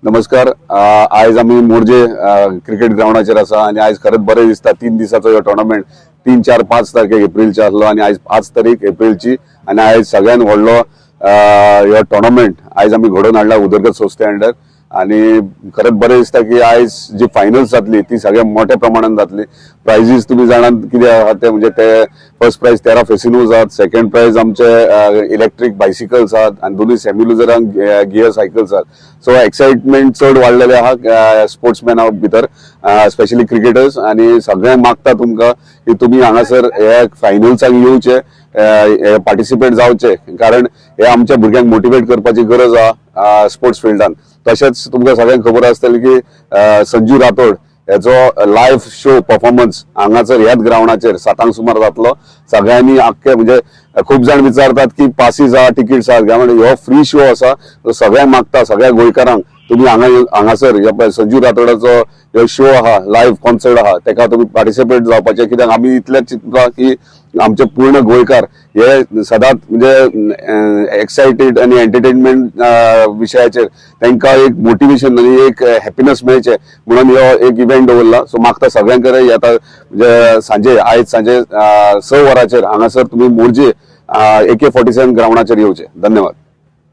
नमस्कार. आयज आमी मोरजे क्रिकेट ग्रावंडाचेर आसा आनी आयज खरेंच बरें दिसता. 3 दिसाचो हो टोर्नामेंट 3, 4, 5 तारखेक एप्रिलचे आसलो आनी आयज 5 तारीख एप्रिलची आनी आयज सगळ्यात व्हडलो हो टोर्नामेंट आयज आमी घडोवन हाडला उदरगत संस्थे अंडर. आनी खरेंच बरें दिसता की आयज जी फायनल्स जातली ती सगळ्या मोठ्या प्रमाणान जातली. प्रायजीस तुमी जाणात कितें आहा ते, म्हणजे ते फर्स्ट प्रायज 13 फेसिनोज आहात, सेकंड प्रायज आमचे इलेक्ट्रीक बायसिकल्स आहात आनी दोनूय सेमी लुजरांक गियर सायकल्स आहात. सो एक्साइटमेंट चड वाडलेले आहा स्पोर्ट्समॅना भितर, स्पेशली क्रिकेटर्स. आनी सगळ्यांक मागता तुमकां की तुमी हांगासर हे फायनल्साक येवचे, पार्टिसिपेट जावचे, कारण हे आमच्या भुरग्यांक मोटिवेट करपाची गरज आहा स्पोर्ट्स फिल्डान. तशेंच तुमकां सगळ्यांक खबर आसतली की संजू राठोड हेचो लायव्ह शो परफॉर्मन्स हांगासर ह्याच ग्रावंडाचेर 7ांक सुमार जातलो. सगळ्यांनी आख्खे, म्हणजे खूब जाण विचारतात की पासीस आहा, तिकीट्स आहात काय, म्हणजे हो फ्री शो आसा. तो सगळ्यांक मागता, सगळ्या गोंयकारांक, तुमी हांगा हांगासर ह्या पळय संजू राठोडाचो ह्यो शो आहा, लायव्ह कॉन्सर्ट आहा, तेका तुमी पार्टिसिपेट जावपाचें. कित्याक आमी इतलें चिंतलां की आमचे पूर्ण गोंयकार हे सदांच म्हणजे एक्सायटेड आनी एंटरटेनमेंट विशयाचेर तांकां एक मोटिवेशन आनी एक हॅपिनस मेळचें म्हणून हो एक इव्हेंट दवरला. सो मागता सगळ्यां कडेन येता, म्हणजे सांजे, आयज सांजे 6 वरांचेर हांगासर तुमी मोरजे AK-47 ग्रावंडाचेर येवचे. धन्यवाद.